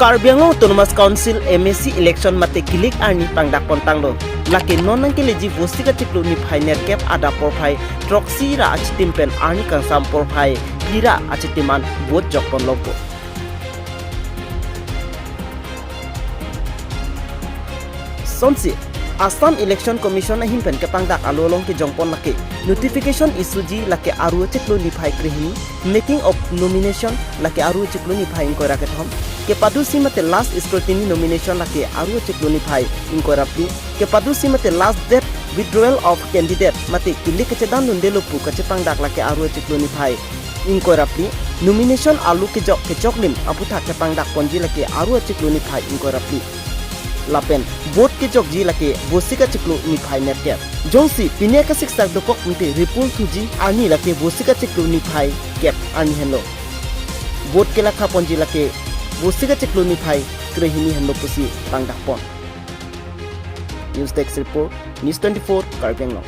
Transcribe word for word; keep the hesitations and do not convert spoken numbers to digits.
Karbi Anglong Autonomous Council M A C election mate kilik arni pangdak pon tanglo. Lake non nangkeleji Vosik achiklo niphai nerkep adap porphai throksi ra achitim pen arni kangsam porphai phli ra achitim an vote jok ponlo po. Sonsi Assam Election Commission ahin pen kepangdak alo along kejong pon lake notification issue ji lake Aru achiklo niphai krehini, making of nomination lake Aru achiklo niphai ingkoi ra kethom, kepadusi mate last scrutiny nomination lake Aru achiklo niphai ingkoi ra phli, kepadusi mate last date withdrawal of candidate mate kilik kechedan dunde lo pu kachepangdak lake Aru achiklo niphai ingkoi ra phli, nomination alo kejok kechoklim aputhak kepangdak ponji lake Aru achiklo niphai ingkoi ra phli. Lapen vote kejokji lake Vosik achiklo niphai nerkep. Jongsi pini akasiksak dokok mate repoll thuji arni lake Vosik achiklo niphai kep arni henlo. Vote kelakha ponji lake Vosik achiklo niphai krehini henlo pusi pangdak pon. News Desk Report, News twenty-four, Karbi Anglong.